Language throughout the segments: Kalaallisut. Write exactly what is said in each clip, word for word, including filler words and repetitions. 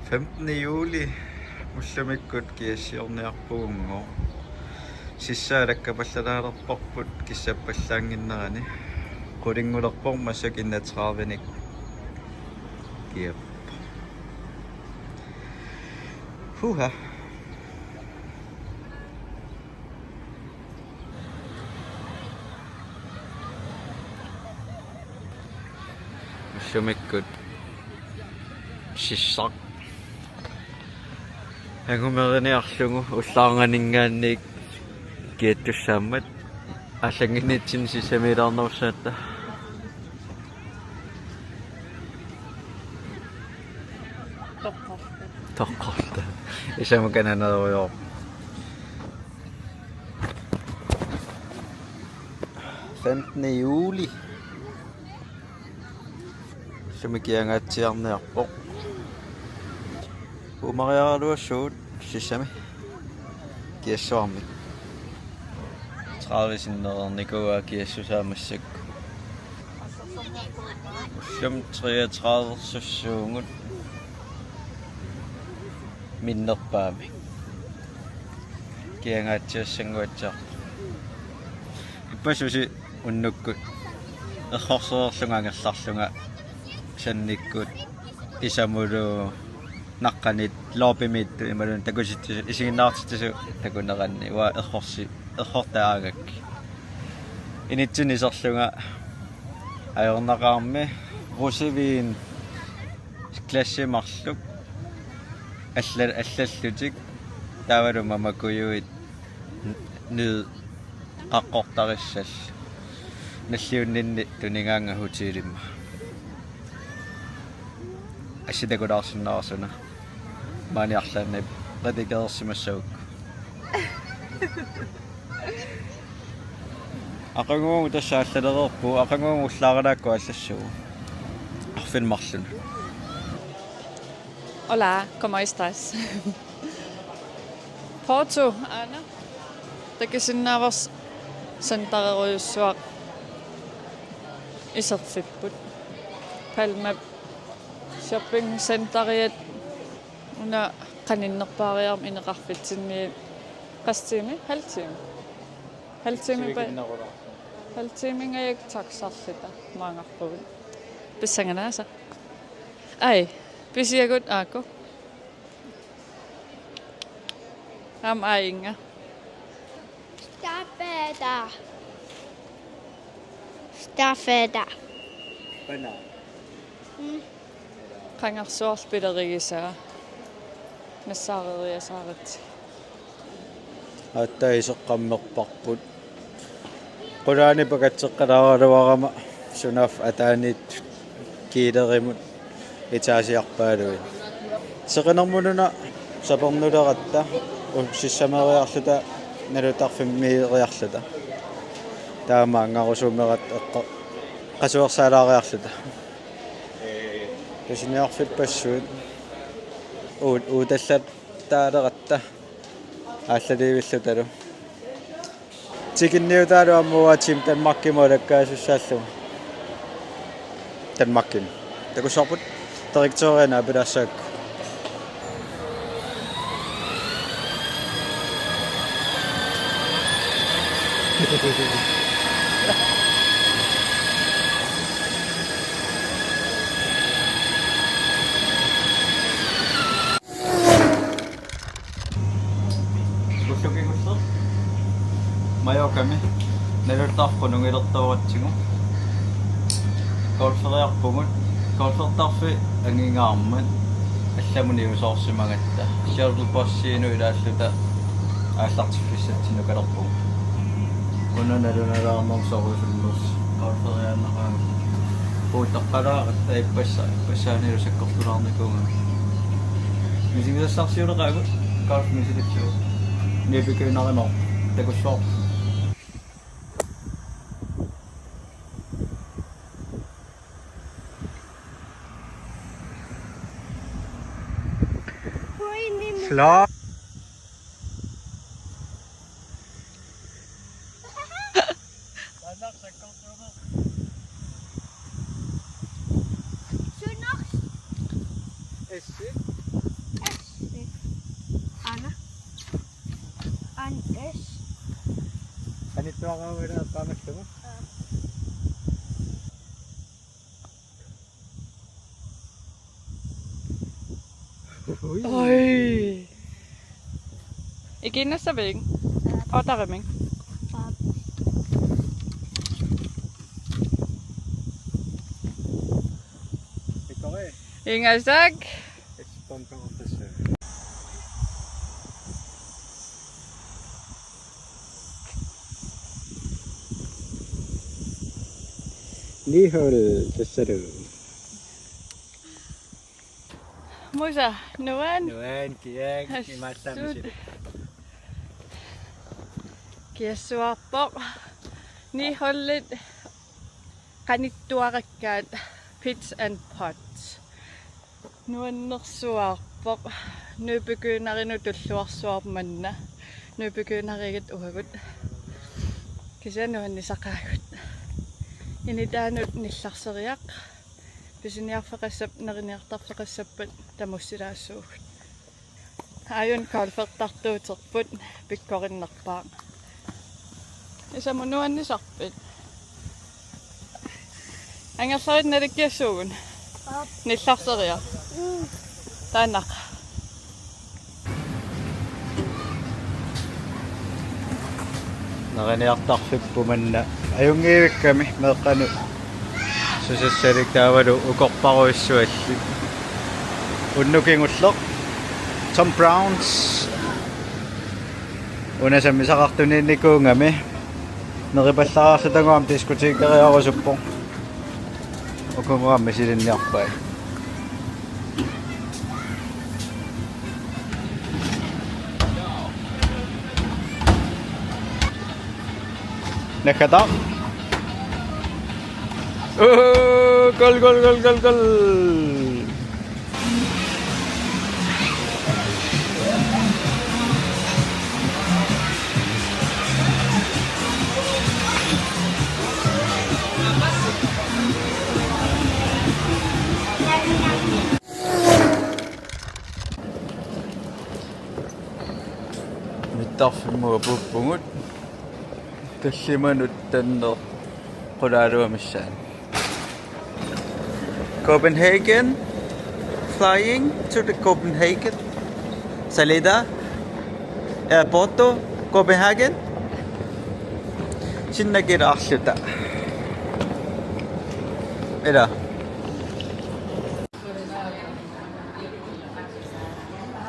Femtende juli ullumikkut kiassiorniarpugunngooq. Sissaa alakkapallalaalerparput kissappallaannginnerani. Qulinngulerpoq massakkut enogtredivenik kiap. Huha. Ullumikkut sissaq angumeriniarlugu ullaarnganinngaanniit kiattussaammat aallannginnitsinni sissamiilaarnerussaatta. Toqqorta. Toqqorta. Isama kananerujoor. Femtende juli. Ullumi kiangaatsiarniarpoq. Uumariaraluassuugut sissami. Kiassuarmi. Tredive sinnereernikuuaa kiassusaa massakkut. Ullumi treogtredive sussuugut minnerpaamik. Kiangaatsiassannguatsiarpoq. Ippassusi unnukkut errorsereerlunga angerlarlunga sannikkut isamulu naqqaniit loopimiittut imaluunniit takusitsisut isiginnaartitsisut takuneranni uanga errorsi-, errortaagakkit. Initsinni iserlunga ajornaqaarmi rosé-vin glassi marluk alla-, allallutik taavalu mamakujuit n-, nid qaqqortarissallu. Nalliunninni tunigaannga hotelimi. Assi takulaarsinnaavarsi una. Maani arlaanni redigerersimassagukku. Aqaguagu tassa aallalereerpugut, aqaguagu ullaaralaakkut aallassuugut. Arfineq-marlunut. Hola, ¿cómo estás? Porto, Anna. Takusinnaavarsi centererujussuaq iserfipput. Palma shopping centeriat una qaninnerpaariarmat ineqarfitsinni qassit tiimit? Halv time. Halv time pa-, halv timengajak taxarluta maangarpugut. Pissanganaasa. Ai, pisiagut aakku. Aamma aajinga. Stafeta. Stafeta. Pana. Mm. Qangarsuarlu pilerigisaa. Nassaareeriasaaritsi. Aatsaat iseqqammerparput. Qulaani pakatseqqalaaraluarama sunaaffa ataaniittut kiilerimut etaasiarpaaluit. Seqinermut una sapernuleratta u-, sissameeriarluta naluttarfimmiiriarluta. Taamaanngarusuumeratta eqqo-, qasuersaalaariarluta. Tusiniarfippassuit uut-, uutallat taaleratta aallaliivillutalu. Tikinniutaalu aamma uanga Team Danmarkimut alakkaasussaallugu. Danmarkimi. Takussuarput direktøriana apilaassaakku. Ullukkut kingulleq Mallorcami naluttarfik qunungilertooratsigu. Golferiarpugut, golfertarfik angingaarmat allamut niusoorsimagatta. Shuttle bussiinut ilaalluta aallartiffissatsinnut nukalerpugut. Una nalunalaarnermut sorusunnersoq golferiaannaqaagut. Uuttoqqalaaratta ippassa-, ippassaanilu sakkortulaarnikuugami. Misigisassarsiuleqaagut golf misilitsugu. Nipi Kynarimo takussuarput. Flot. Nittuaraaruila eqqaamallugu. Oj. Ikiinnassavit? Otarimik. Ingasak. Ni hold tassalu. Musa, nuan? Nuan, kiak, assut. Imaattamisi. Kiassuarpoq. Ni holdit qanittuarakkaat Pits and Pots. Nuannersuarpoq. Nuup begynderinut tulluarsuarpoq manna. Nuup begynderigut uagut. Kisianni nuannisaqaagut. Initaanut nillarseriaq. Pisiniarfeqassap, neriniartarfeqassappat tamussilaassuugut. Aajuna golfertartuuterput pikkorinnerpaaq. Isamut nuannisarpit? Angerlarit nalikkiassuugut. Aap. Nillarseriaq. Mm. Taanna. Neriniartarfipput manna ajunngivikkami meeqqanut susassalik taavalu ukorparujussuallit. Unnuk kingulleq Tom Browns. Una sammisaqartuniinnikuugami. Neripallaararluta aamma diskotekeriarusuppoq. Uku aamma misilinniarpai. Nakkata. Ooh, goal, goal, goal, goal, goal. Mittarfimmut apuuppugut. Tallimanut tanneq qulaaluamissaani. Copenhagen, flying to the Copenhagen. Salida, airport to Copenhagen. Sinnakilaarluta. Ila.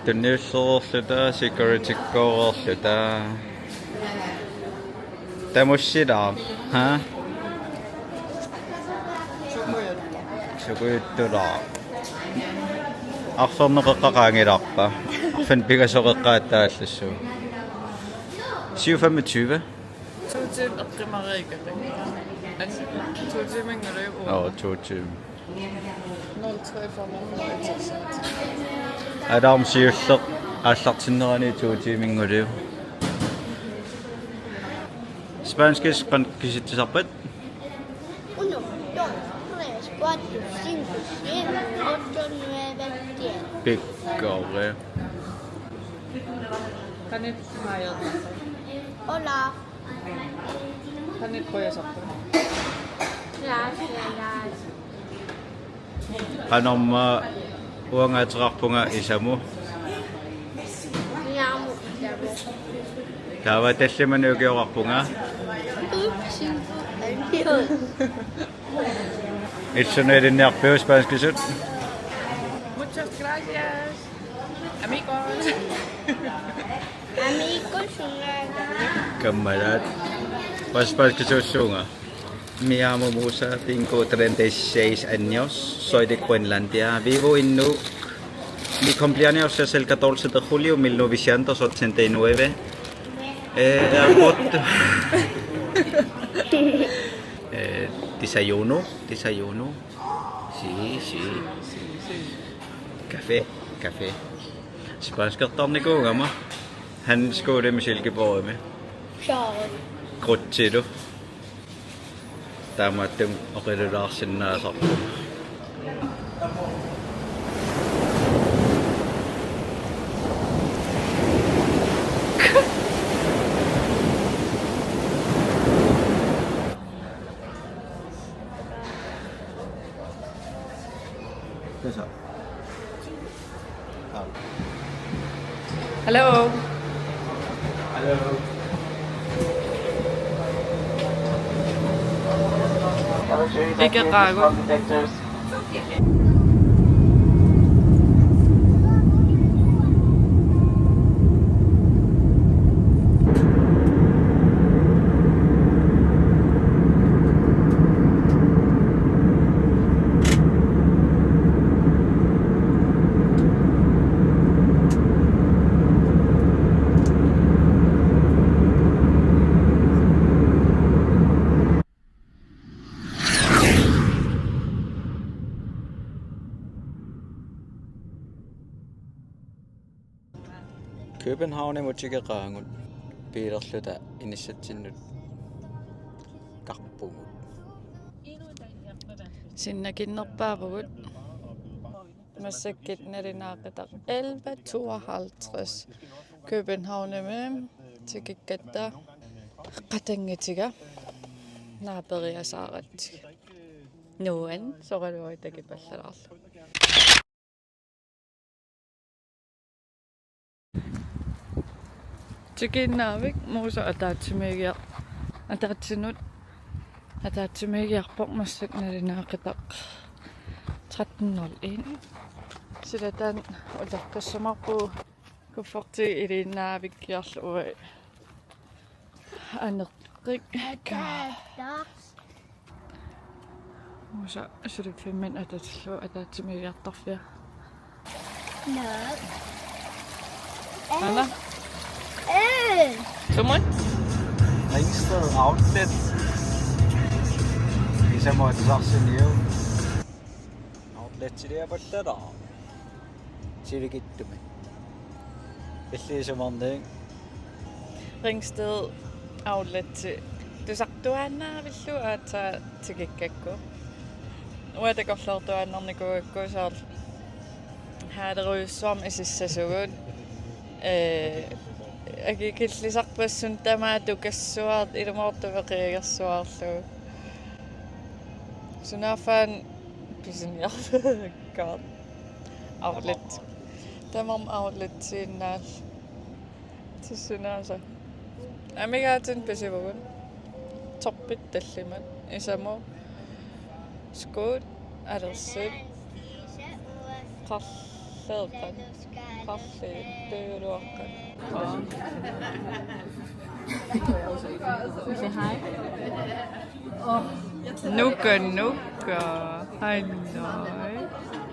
Tunniullereerluta, security-kkoreerluta. Tamussilaaq, ha? Sukujuttulaaq. Arfernup qeqqa qaangilaarpa? Arfineq-pingasoq qeqqa aataallassuuvoq. Syv femogtyve. To timer eqqumariikkatta. An-, to timer ilumoorpoq. Joo, to timer. Nul tre femogfyrre. Alarm siulleq aallartinnerani to timer ilumoorpoq. Spanskit qanoq kisitsisarpat? Uno, dos, tres, cuatro, cinco, seis, ocho, nueve, diez. Pikkorik. Qanoq qajaa? Hola. Qanoq qujasarpa? Gracias. Qanormaa, uanga ateqarpunga Isamu. Isamu, Isamu. Taava tallimanik ukioqarpunga. Upsi. Adios. Illit suna ilinniarpiuk spanskisut? Muchas gracias, amigos. Amigos, una. Kammalaat. Spanskisuussuunga. Me llamo Musa, tengo treinta y seis años, soy de Groenlandia, vivo en Nuuk. Mi cumpleaños es el catorce de julio mil novecientos ochenta y nueve. Eh, airport. Eh, desayuno, desayuno. Sí, sí. Café, café. Spanskertarnikuugama. Handelsskolemi Silkeborgimi. Sjovt. Grutsilu. Taamaattumik oqilulaarsinnaasarput. Hello. Ikioqaagut. Københavnimut tikeqaagut, biilerluta inissatsinnut qarpugut. Sinnakinnerpaavugut. Massakkut nalunaaqutaq elleve tooghalvtreds. Københavnimi tikikkatta qatanngutiga naaperiasaaratsigu. Nuann soraluaritakipallaarlu. Tikinnaavik Musa ataatsimiigiar-, ataatsinut ataatsimiigiarpoq, massakkut nalunaaqutaq tretten nul en. Silataanna utaqqissamarpugut kuffertii iliinnaavikkiarlugu aneqqikka. Musa suliffimminni atatillugu ataatsimiigiartorfia. No. Ana? Eh. Sumut? Ringsted Outlet. Isamut atusarsinnaaviuk? Outletsiliapallalaaq. Sivikitsumik. Illit isumarniuk? Ringsted Outlet. Tusartuaannaavillugu aatsaat tikikkakku. Uanga takorloortuaannarnikuugakku soorlu haalerujussuarmik isussasugut. Ee, akikillisarpassuit tamaat tukassuartut ilumoortumik qiagersuarlugu. Sunaaffa pisiniarlugu. Outlet. Tamarmik outletiinnaat. Tissunaasa. Amigaatinik pisivugut. Toppit tallimat. Isamut. Skuut, alersut. Qarleeqqat. Qarliit. Tujuuluaqqat. Say hi. Nuka, nuka. Halløj.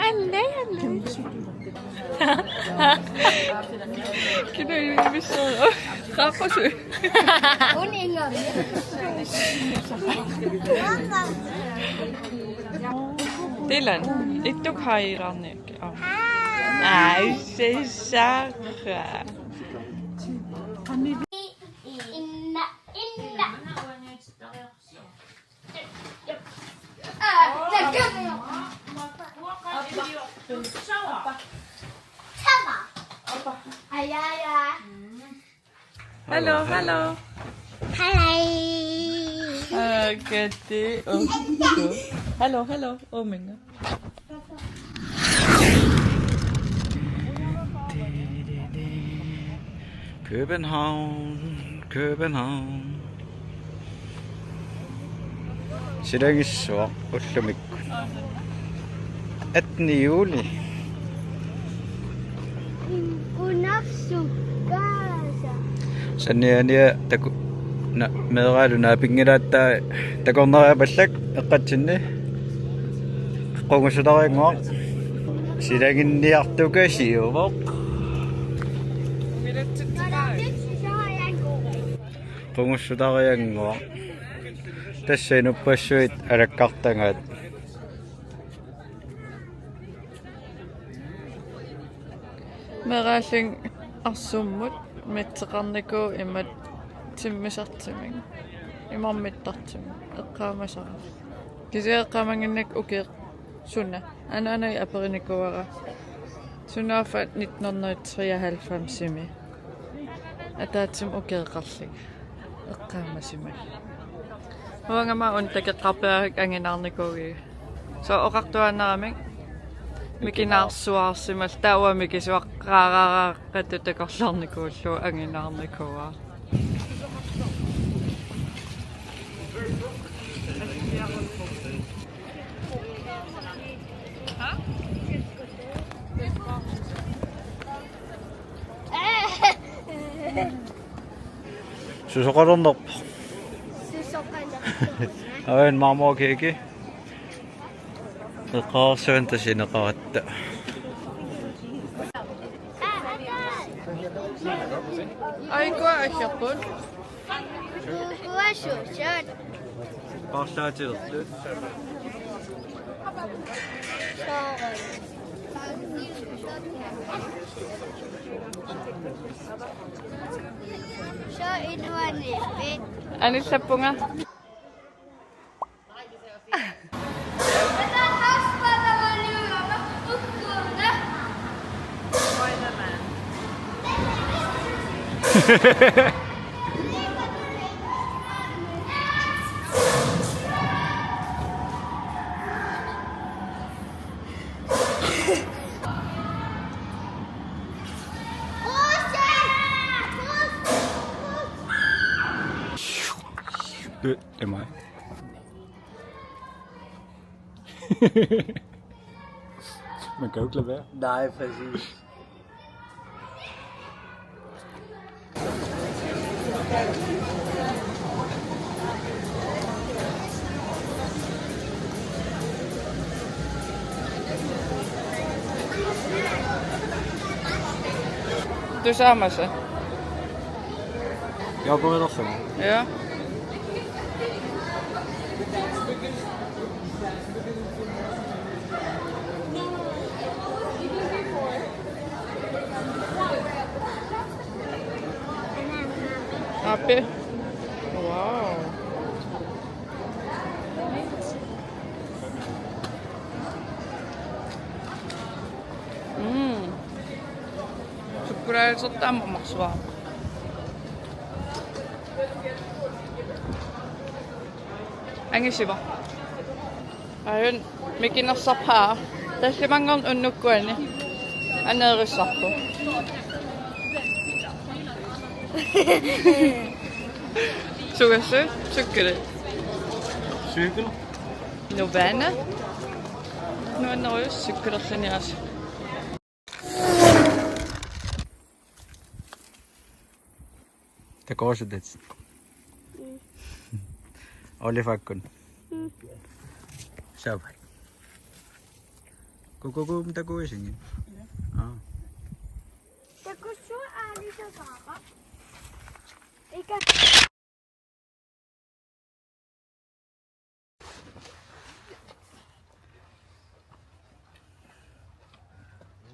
Halløj, halløj. Kina, kina, kina. Qaqqusut. Uninga. Tilan, ittuk hailaarniak. Ai, se saqa. Inna, inna. Hello, hello. Hi. Ah, Kati. Oh. Hello, hello. Oh, minga. København, København. Silagissuaq ullumikkut. Attende juli. Sanniania taku-, na-, meeraalu naapinngilaatai takornariapallak eqqatsinni. Qungussutariannguaq. Silaginniartukasiuvoq. Qungussutariannguaq. Tassa inuppassuit alakkartagaat. Meeraallunga arsummut mitteqarnikuuvoq imatut timmisartumik. Imatut mittartumik. Eqqaamasara. Kisianni eqqaamannginnakku ukioq suna. Anaanai aperinikuuara. Sunaaffa nitten hundrede treoghalvfemsimi. Ataatsimut ukioqarlunga. Eqqaamasimallunga. Uangama una takoqqaarpiarakku anguniarnikuugiga. Soorlu oqartuaannaramik. Mikinaarsuarsimalluta uanga mikisuaqqaaraaqatut takorloornikuullugu anguniarnikuuara. Susoqalernerpoq. Susoqalernerpoq. Aajuna marmorkage. Eqqarsaanermut tasineqaratta. Ai, uku ajorput. Uku ajorput. Paarlaatilertut. Soo iluaniippit? Anillappunga. Det er mig. Man kan jo ikke lade være. Nej, præcis. Tusaamasa. Joo, kun er der. Ja. Ape. Wow. Mm. Sukkulaalisortaa marsuaa. Angisiva. Aajuna mikinersarpaa. Tallimanngorneq unnukkuani aneerissarput. Sugassui, sukkeli. Cykel. Nuvana. Nuannerujussuaq sukkelerliniarsi. Takuusuttat. Mm. Olifakkun. Mm. Sapai. Kukukum takuisingit. Aa. Takussua aalisaqaara. Ika.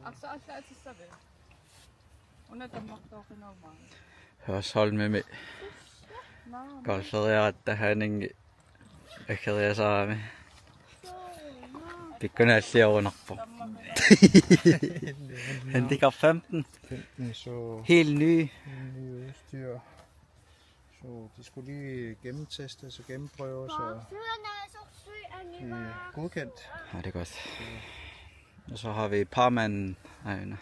Arsaq allaatissavit? Una tammartooqqinnarmaa. Hørsholmimi. Naa. Golferiaratta Haningi. Ageriasarami. Pikkunaalliorunarpoq. Handicap femten. Femten, så helt ny. Helt ny udstyr. Så det skulle lige gennemtestes og gennemprøves og blive godkendt. Ja, det er godt. Og så har vi parmanden herinde.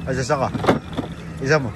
Aja saka. Isamu.